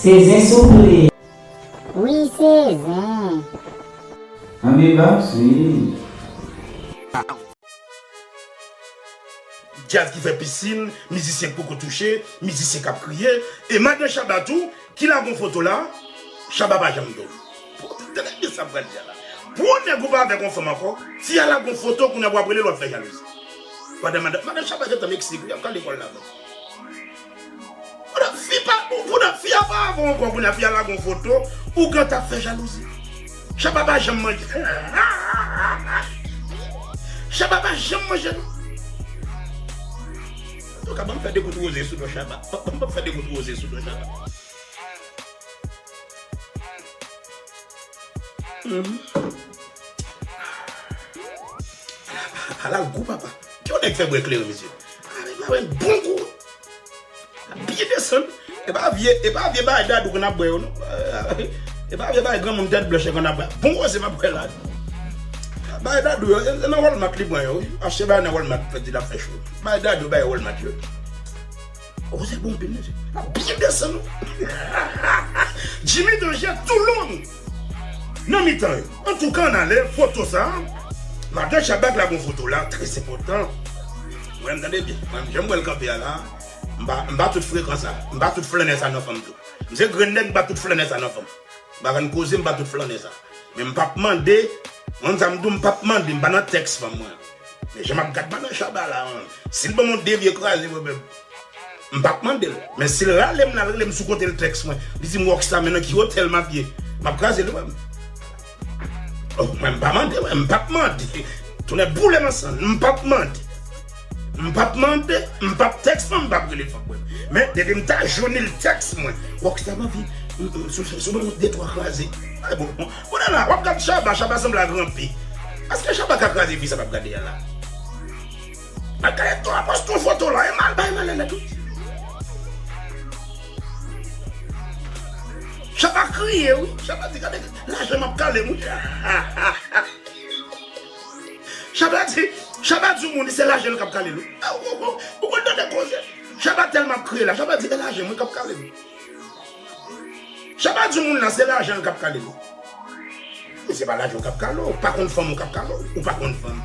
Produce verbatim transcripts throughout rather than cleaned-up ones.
Se zen souple. Wi, se zen. Ann beba, wi. Djaz ki fè pisin, mizisyen k poko touche, mizisyen k ap kriye, e madan Shabba tou, ki lage yon foto la, Shabba pa janm do. Tande byen sa m pral di a la. Pou yon nèg ou pa avèk yon fanm ankò, fi a lage yon foto, kounye a pou ap rele l, w ap fè jalouzi. Pandan madan, madan Shabba gentan Meksik, wi, ap kale kò l la. Pandan fi pa, ou, pandan fi a pa avè w ankò, kounye a fi a lage yon foto, ou gentan ap fè jalouzi. Shabba pa janm manje. Shabba pa janm manje, non. Antouka, ban m fè de kout woze sou do Shabba. Ban m fè de kout woze sou do Shabba. Mhm. Ala gou, papa. Ki yon nèg fè bwè kleren, mesye? Ala, ala, bon gou. Byen desann. E pa vye, e pa vye bagay Dadou konn ap bwè yo, non. E pa vye bagay granmoun tèt blanch konn ap bwè. Bon woze m ap bwè la. Bagay Dadou yo, e, e nan Walmart li pran yo, wi. Achte bagay nan Walmart, fè di l ap fè cho. Bagay Dadou, bagay Walmart yo. Woze bon anpil, mesye. L ap byen desann, non. Jimmy Danger, Toulon. Nan mitan yo. Antouka, ann ale, foto sa. Madan Shabba k lage yon foto la, trè enpòtan. Mwen, m tande byen. Mwen, jan m wè l kanpe a la, m pa, m pa tout frekan sa. M pa tout flannè sa nan fanm tou. M se grenn nèg, m pa tout flannè sa nan fanm. M pa konn koze, m pa tout flannè sa. Men m p ap mande, mwen, sa m di w, m p ap mande, m pa nan tèks fanm mwen. Men jan m ap gad madan Shabba la, si l ban m yon de vye kraze, mwen menm, m p ap mande l. Men si l rale m la, l rele m sou kote l tèks mwen. Li di m, Rockstar, men nan ki otèl m ap ye? M ap kraze l, mwen. Oh, mwen, m pa mande, mwen, m p ap mande. Tonnè boule m ansanm, m p ap mande. M p ap mande, m p ap tèks mwen, m p ap rele fanm mwen. Men, depi m ta jwenn li, l tèks mwen. Rockstar, m anvi, m, m, sou, sou, sou, de twa kraze. Ay, bon, bon. Kounye a la, w ap gad Shabba, Shabba sanble ak ranpe. Èske Shabba ka kraze fi sa m ap gade a la? Al gade twa poste yon foto la, e mal bay malè nèt wi. Shabba kriye wi. Shabba di, gade lajan m ap kale m wi. Shabba di, Shabba di yon moun, se lajan l k ap kale l wi. Ou, ou, ou, ou konn tande koze. Shabba tèlman ap kriye la, Shabba di, e lajan mwen k ap kale m. Shabba di moun nan se lajan l k ap kale l. Men se pa lajan w k ap kale w, ou pa konn fanm ou k ap kale w, ou pa konn fanm.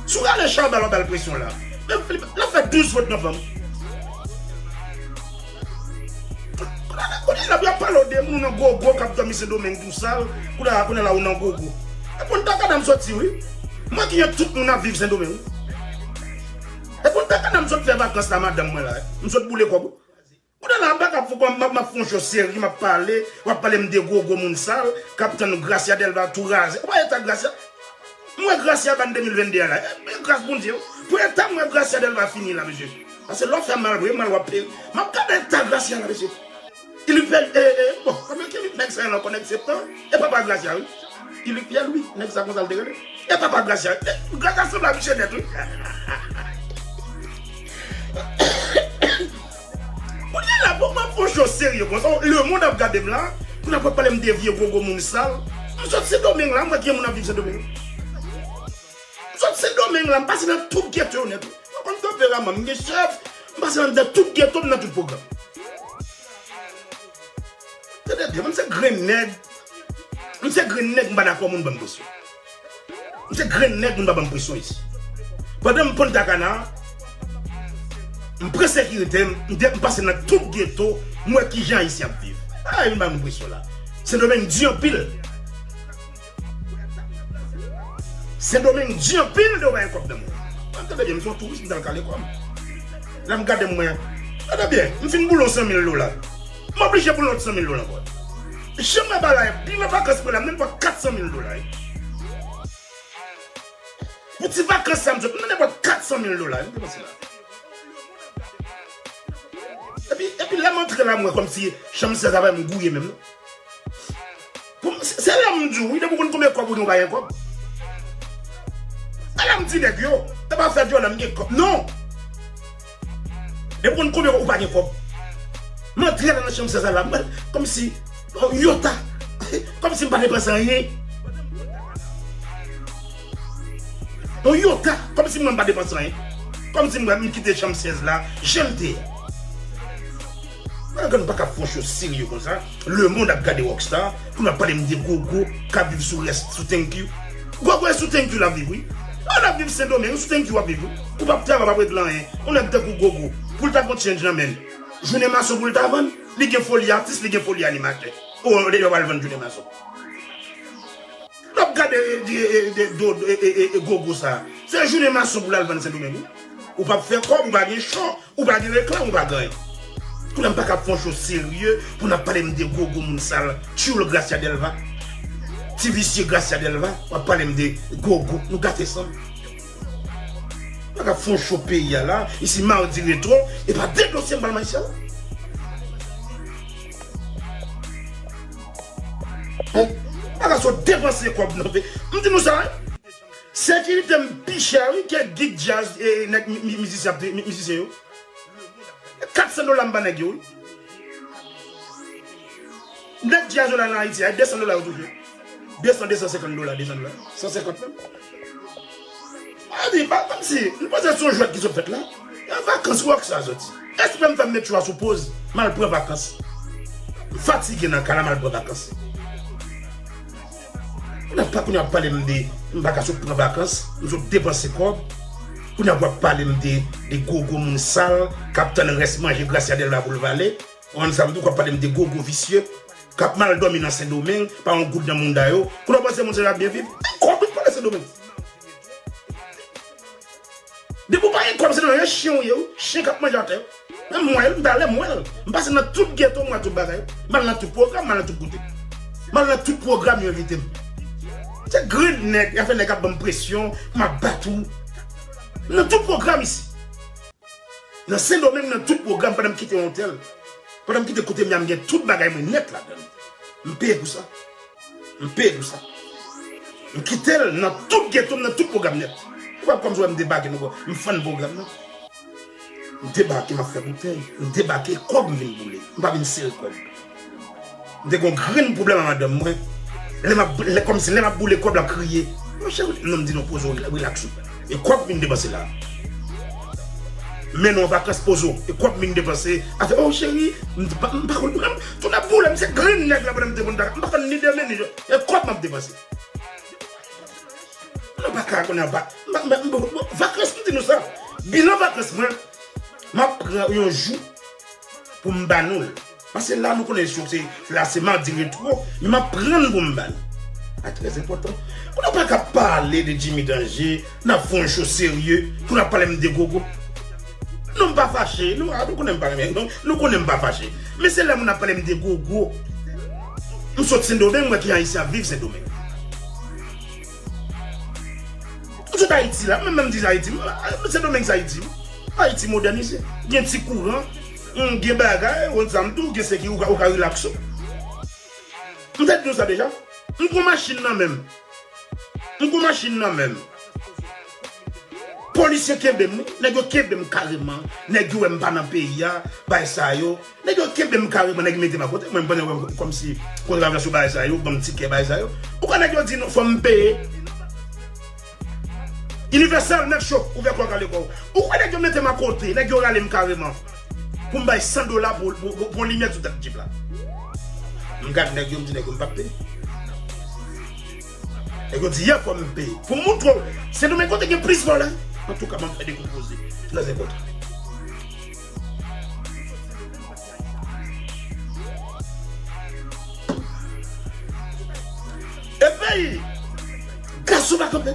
Si w rale Shabba l w ap ba l presyon la. Men l ap fè douz fot nan fanm. Kounye a, kounye a, y ap pale w de moun nan gogo k ap dòmi Sendomeng tou sal, kounye a, kounye a la ou nan gogo. E pou n ta kanal m soti wi. Mwen ki gen tout moun ap viv Sendomeng wi. E pou n ta kanal m sot fè vakans la madanm mwen la. M sot boule kòb wi. Kounye a la, m pa ka fou, m ap, m ap fè yon cho seri, m ap pale, w ap pale m de gwo, gwo moun sal, k ap tann Gracia Delva tou raze. Ou pa eta Gracia? M wè Gracia ban de mil venn de a la. E, e gras Bondye, wi. Pou eta m wè Gracia Delva fini la, mesye. Paske lè w fè mal vre, mal w ap peye. M ap gade eta Gracia la, mesye. Ilifyèl, e, e, bon, kòm yo ki nèg sa yo nan kònèk septan, e papa Gracia, wi. Ilifyèl, wi, nèg sa konsa l te rele. E papa Gracia, e, Gracia sanble ak misye nèt, wi. Kounye a la, pou mwen fè yon cho serye konsa, lemonn ap gade m la, kounye a pou ap pale m de vye gwo gwo moun sal. M sot Sendomeng la, m wè gen moun ap viv Sendomeng. M sot Sendomeng la, m pase nan tout geto yo nèt. Mwen konn tanperaman m, m gen chèf, m pase nan tout geto, m nan tout pwogram. Tande byen, mwen se grenn nèg. Mwen se grenn nèg, m pa dakò moun ban m presyon. M se grenn nèg, moun pa ban m presyon isi. Pandan m Punta Cana, m pran sekirite m, m de-, m pase nan tout geto, m wè kijan Ayisyen ap viv. Pa vin ban m presyon la. Sendomeng di anpil. Sendomeng di anpil de w pa gen kòb nan men w. Mwen tande byen, m se yon touris, m t al kale kò m. Lè m gade m wè, tande byen, m fin boule yon san mil dola. M oblije boule yon lòt san mil dola ankò. Jan m wè bagay la, pi nan vakans mwen la, m nenpòt kat san mil dola wi. Pou ti vakans sa m sot, m nan nenpòt kat san mil dola wi, m depanse la. Epi, epi lè m antre la, m wè kòmsi chanm sèz la pa menm gouye menm non. Pou m, se, se lè m di w, wi, depi w konn konbyen kòb ou gen, ou pa gen kòb. Se lè m di nèg yo, e pa fè djòlè m gen kòb. Non! Depi w konn konbyen kòb, ou pa gen kòb. M antre la nan chanm sèz la, m wè l kòmsi, yon yota. Kòmsi m pa depanse anyen. Yon yota, kòmsi mwen m pa depanse anyen. Kòmsi m wè m kite chanm sèz la, jan l te ye. Ann nou pa ka fè yon show serye konsa. Lemonn ap gade Rockstar, pou n ap pale m de Gogo k ap viv sou rès, sou thank you. Gogo e sou thank you l ap viv, wi. An ap viv Sendomeng, sou thank you w ap viv, wi. Ou p ap travay, w p ap regle anyen. Yon nèg tankou Gogo, pou l ta gon change nan men l, jounen mason pou l ta vann, li gen foli atis, li gen foli animatè. O, deja w al vann jounen mason. N ap gade, e, e, e, e, do, e, e, e, e, Gogo sa. Se jounen mason pou l al vann Sendomeng, wi. Ou p ap fè kòb, ou pa gen show, ou pa gen reklam, ou pa gen anyen. Kounye a m pa ka fè yon show serye pou n ap pale m de Gogo moun sal, tchoul Gracia Delva, ti visye Gracia Delva, w ap pale m de Gogo, nou gate san m. Pa ka fè yon show peyi a la, isi Mardi Retro, e pa de dosye m pral Maisha la. Hein? Pa ka sot depanse kòb nan pe. M di nou sa, hein? Sekirite m pi chè, wi, ke gig djaz, e, nèg mi-, mi-, mizisyen ap, mi-, mizisyen yo. Kat san dola m ba nèg yo, wi. Nèg djaz yo la nan Ayiti a, de san dola yo touche. De san, de san senkant dola, de san dola. San senkant menm. A di, pa kòmsi, nou panse se yon jwèt ki sot fèt la. Nan vakans Rockstar soti. Espre m fè m met cho a sou poz, m al pran vakans. M fatige nan kay la, m al pran vakans. Kounye a pa, kounye a ap pale m de, m pa ka sot pran vakans, m sot depanse kòb. Kounye a w ap pale m de, de Gogo moun sal, k ap tann rès manje Gracia Delva pou l vale. Ou konprann sa m di w, k ap pale m de Gogo visye, k ap mal dòmi nan Sendomeng, pa yon goud nan mounda yo. Kounye a w panse moun sa yo ap byen viv? Kòb wi k pale Sendomeng. Depi w pa gen kòb, se nan yon chen w ye, wi. Chen k ap manje atè. Menm mwen, m t ale, m wè l. M pase nan tout geto, m wè tout bagay. M al nan tout pwogram, m al nan tout kote. M al nan tout pwogram, yo envite m. Se grenn nèg, afè nèg ap ban m presyon, m ap bat ou. Nan tout pwogram isi. Nan Sendomeng, nan tout pwogram, pandan m kite yon otèl, pandan m kite kote m ye a, m gen tout bagay mwen nèt ladan l. M peye pou sa. M peye pou sa. M kite l nan tout geto m, nan tout pwogram nèt. Se pa kòmsi w wè m debake, non, m fann pwogram nan. M debake, m ap fè boutèy. M debake, kòb m vin boule. M pa vin sere kòb. M te gen yon grenn pwoblèm ak madanm mwen. Lè m ap, lè, kòmsi lè m ap boule kòb, l ap kriye. Mwen, cheri, non, m di non, poze w, relax ou. E kòb m vin depanse la. Men non, vakans poze w. E kòb m vin depanse. Afè, oh, cheri, m pa, m pa konn, m, tou n ap boule, m se grenn nèg la pandan m te konn ta, m pa konn ni demen, ni jodi. E kòb m ap depanse. Nou pa ka konnen anba. M, m, m, m, vakans, m di nou sa. Bilan vakans mwen, m ap pran yon jou pou m ba nou l. Paske la, nou konnen show se, la se Mardi Retro, men m ap pran l pou m ba nou. Sa trè enpòtan. Kounye a w pa ka pale de Jimmy Danger, n ap fè yon show serye, pou n ap pale m de Gogo. Non, m pa fache. Nou, a, nou konnen m pa renmen, non, nou konnen m pa fache. Men se lè moun ap pale m de Gogo. M sot Sendomeng, m wè ki Ayisyen ap viv Sendomeng. M sot Ayiti la, mwen menm di Ayiti, m, Sendomeng se Ayiti. Ayiti modènize. Gen ti kouran, mm, gen bagay, ou konn sa m di w, gen sekirite, ou ka, ou ka rilaks ou. M te di nou sa deja. M pran machin nan men m. M pran machin nan men m. Polisye kenbe m, wi. Nèg yo kenbe m kareman. Nèg yo wè m pa nan peyi a, bay sa yo. Nèg yo kenbe m kareman, nèg yo mete m akote. Mwen, m pandan yo wè m kòmsi kontravèse yo, bay sa yo, ban m tikè, bay sa yo. Ou kwè nèg yo di non, fò m peye. Universal, make sure, ouvè kò w, kale kò w. Ou kwè nèg yo mete m akote, nèg yo rale m kareman. Pou m bay san dola pou, pou, pou, pou yon limyè sou tèt jip la. M gade nèg yo, m di nèg yo m p ap peye. Nèg yo di yè fò m peye. Pou m montre w, Sendomeng kote gen plis vòlè. Antouka, m ap fè dekonpoze. Trè enpòtan. Epi, gason pa kanpe.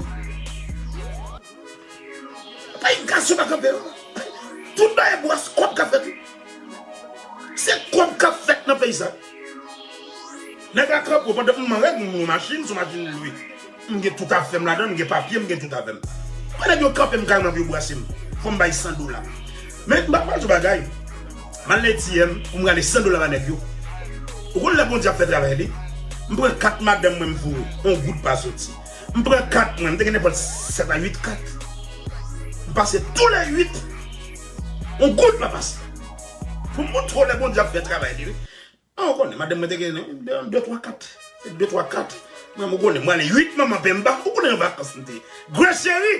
Peyi gason pa kanpe, non. Tout bagay bwès, kòb k ap fèt, wi. Se kòb k ap fèt nan peyi sa. Nèg la kanpe, pandan m anrèg, m yon machin, se yon machin lwi. M gen tout afè m ladan, m gen papye, m gen tout afè m. Pandan yo kanpe m kareman pou yo bwase m, fò m bay san dola. Men, m ap pale yon bagay. M al nan A T M pou m rale san dola ba nèg yo. Ou konn lè Bondye ap fè travay li? M pran kat madanm mwen, m voye. Yon goud pa soti. M pran kat mwen, m te gen nenpòt sèt a uit kat. M pase tou le uit. Yon goud pa pase. Pou m montre w lè Bondye ap fè travay li, wi. An, ou konnen, madanm mwen te gen de, de twa kat. Se de twa kat. Mwen, ou konnen, mwen ale uit manman penba. Ou konnen an vakans m te. Gwen cheri.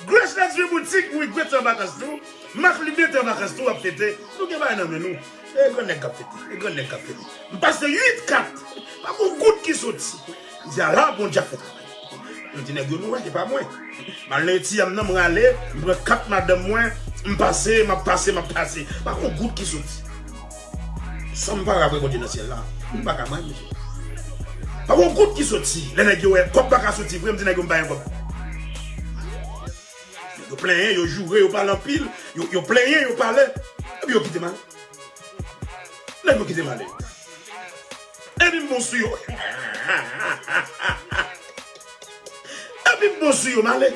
Grace Luxury Boutique, wi, Grace an vakans tou. Marc Lubin te an vakans tou, ap fete. Nou gen bagay nan men nou. E grann nèg k ap fete. E grann nèg k ap fete. M pase uit kat. Pa gon goud ki soti. M di, ala, Bondye ap fè travay. M di, nèg yo, nou wè, se pa mwen. M al nan etiyam nan, m rale, m pran kat madanm mwen, m pase, m ap pase, m ap pase. Pa gon goud ki soti. San m pa rapwe Bondye nan syèl la, m pa ka manje. Pa gon goud ki soti. Lè nèg yo wè, kòb pa ka soti vre, m di nèg yo m pa gen kòb. Yo plenyen, yo joure, yo pale anpil, yo, yo plenyen, yo pale, epi yo kite m ale. Nèg yo kite m ale. Epi m bon sou yo. Epi m bon sou yo, m ale.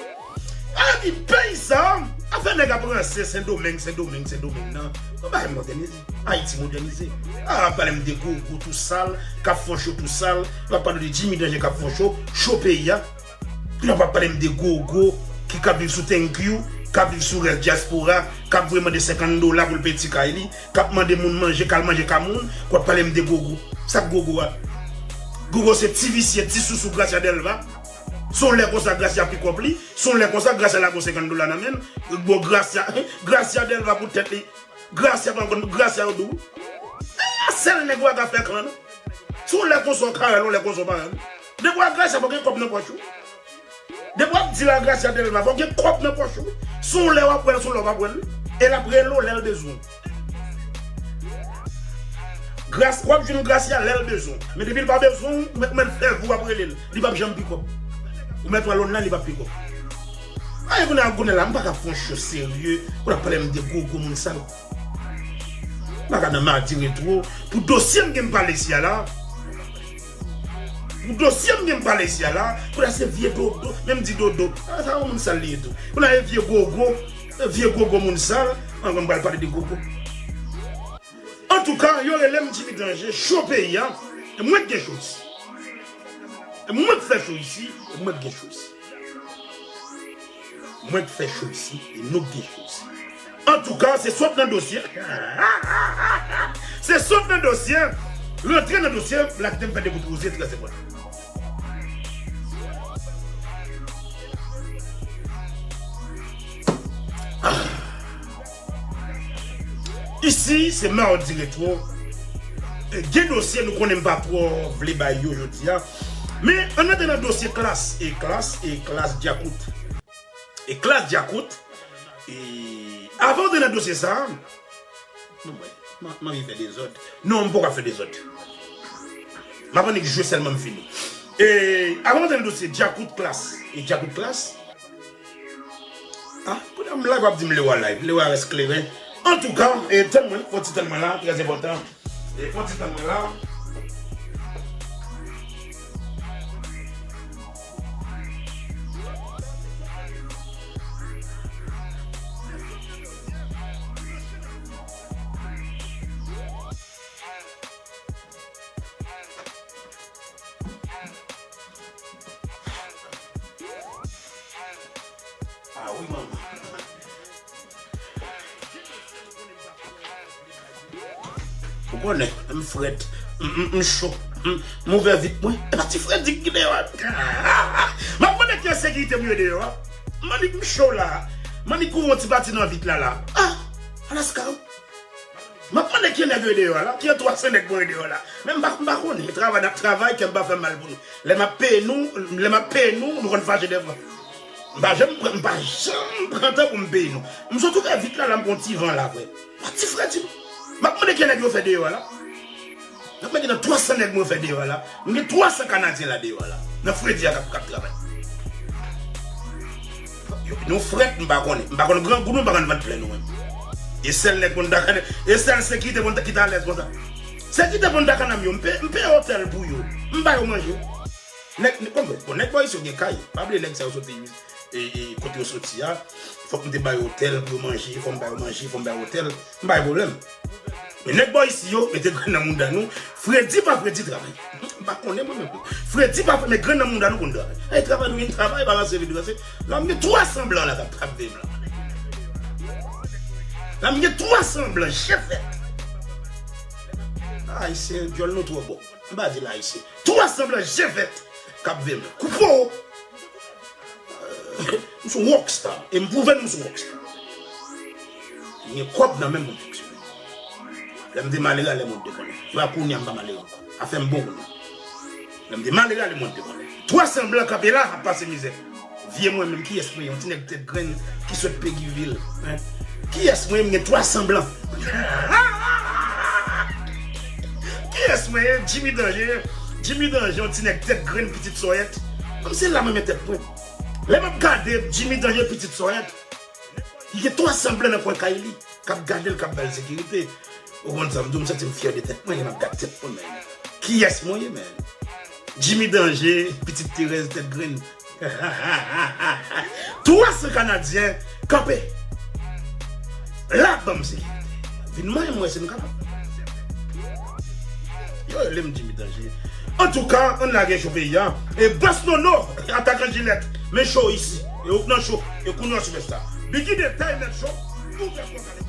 Epi peyi sa, afè nèg ap ranse Sendomeng, Sendomeng, Sendomeng nan. Yon bagay modènize. Ayiti modènize. A, ap pale m de Gogo tou sal, k ap fè cho tou sal. Yo ap pale de Jimmy Danje k ap fè cho, cho peyi a. Yo ap pale m de Gogo ki, k ap viv sou thank you, k ap viv sou rès dyaspora, k ap voye mande senkant dola pou l peye ti kay li, k ap mande moun manje, k al manje kay moun, k ap pale m de Gogo. Sa k Gogo a? Gogo se ti visye, ti sousou Gracia Delva. Se yon lè konsa Gracia pikòp li, se yon lè konsa Gracia lage yon senkant dola nan men l. Bon, Gracia, Gracia Delva pou tèt li. Gracia pa konn Gracia yo di w. A, sèl nèg ou pa ka fè klan non. Se yon lè konsa w ka rele, yon lè konsa w pa rele. Depi w a Gracia, fò gen kòb nan pòch ou. Depi w ap di la Gracia Delva, fò gen kòb nan pòch ou. Se yon lè w ap wè l, se yon lè w p ap wè l. E l ap rele w lè l bezwen w. Gras, w ap jwenn Gracia lè l bezwen w. Men depi l pa bezwen w, ou mèt, ou mèt fè vi w ap rele l. Li p ap janm pikòp. Ou mèt wè lòn la, li p ap pikòp. Aye, kounye a, kounye a la, m pa ka fè yon cho serye pou l ap pale m de Gogo moun sal. M pa ka nan Madi Retwo. Pou dosye m gen m pale isi a la. Pou dosye m gen m pale isi a la. Kounye a se vye dodo. Men m di dodo. A, sa yon moun sal li ye tou. Kounye a e vye Gogo. E vye Gogo moun sal. An, m pral pale de Gogo. Antouka, yo rele m Jimmy Danje, cho peyi a. E mwen k gen cho isi. E mwen k fè cho isi. E mwen k gen cho isi. Mwen k fè cho isi e nou k gen cho isi. Antouka, se sot nan dosye. Se sot nan dosye. Rantre nan dosye, la kite m fè de kout woze trè enpòtan. Isi, se Mawdi Retwo. E, gen dosye nou konnen m pa twò vle bay yo jodi a. Men, ann antre nan dosye Klass. E Klass, e Klass Djakout. E Klass Djakout. E, avan antre nan dosye sa, bon, mwen, m, m anvi fè dezòd. Non, m poko ap fè dezòd. M ap annik jwe sèlman m fini. E, avan antre nan dosye Djakout Klass. E Djakout Klass. Ah, kounye a m live, w ap di m Lewa live. Lewa rès kleren. Antouka, e, tann mwen, fò ti tann mwen la, trè enpòtan. E, fò ti tann mwen la. Ah wi, manman. Ou konnen, m frèt, m, m, m cho, m, m ouvè vit mwen. E pa ti fredi ki deyò a. M ap mande ki sekirite pou yo deyò a. M annik m cho la. M annik ouvè yon ti pati nan vit la la. Ah, Alaska. M ap mande ki nèg yo deyò a la, ki twa san nèg mwen yo deyò a la. Men m pa, m pa konnen, travay n ap travay, kè m pa fè mal pou nou. Lè m ap peye nou, lè m ap peye nou, nou konn fache dèfwa. M pa janm pran, m pa janm pran tan pou m peye nou. M sot ouvè vit la, la m pran ti van la, frè. Pa ti frè di m. M ap mande ki nèg yo fè deyò a la. M ap mande nan twa san nèg mwen fè deyò a la. M gen twa san Kanadyen la deyò a la. Nan fredi a k ap, k ap travay. Yo, nou frèt, m pa konnen. M pa konn grangou nou, m pa konn vant plen nou menm. E sèl nèg moun dakane, e sèl sekirite moun ki ta alèz konsa. Sekirite moun dakane m yo, m pe, m peye otèl pou yo. M ba yo manje. Nèg, nèg, bon, nèg bò isi yo gen kay. Pa bliye nèg sa yo soti, e, e, kote yo soti a. Fòk m te ba yo otèl pou yo manje, fòk m ba yo manje, fòk m ba yo otèl. M pa gen pwoblèm. Men nèg bò isi yo, mete grenn nan mouda nou. Fredi pa fredi travay. M pa konnen mwen menm. Fredi pa fredi, men grenn nan mouda nou konn travay. Ay, travay nou vin travay, pa ranse vin ranse. La m gen twa san blan la k ap, k ap veye m la. La m gen twa san blan, je vèt. Ayisyen, dyòl nou twò bon. M pa di l ayisyen. Twa san blan, je vèt k ap veye m la. Koupe w. M Sou rockstar. E m pwouve nou sou rockstar. M gen kòb nan men m pou m fonksyone. Lè m te malere, lè m te konnen. Se pa kounye a m pa malere ankò. Afè m bon kounye a. Lè m te malere, lè m te konnen. Twa san blan kanpe la, ap pase mizè. Vye mwen menm, kiyès mwen ye? Yon ti nèg tèt grenn ki sot Peguy vil. Hein? Kiyès mwen ye? M gen twa san blan. Kiyès mwen ye? Jimmy Danger. Jimmy Danger, yon ti nèg tèt grenn, pitit sòyèt. Kòm se la mwen met tèt mwen. Lè m ap gade Jimmy Danger, pitit sòyèt, li gen twa san blan nan kwen kay li, k ap gade l, k ap ba l sekirite. Ou konn sa m di w, m santi m fyè de tèt mwen, lè m ap gade tèt mwen, men. Kiyès mwen ye, men? Jimmy Danger, pitit Terèz tèt grenn. Twa san Kanadyen kanpe. La ban m sekirite. Vin manyen m wè si m kapab. Yo rele m Jimmy Danger. Antouka, ann lage cho peyi a. E Bòs Nono, atakan jilèt, men cho isi. E ou k nan cho, e kounye a sou fèsta. Biggy Detay mèt cho, nou fè konsa.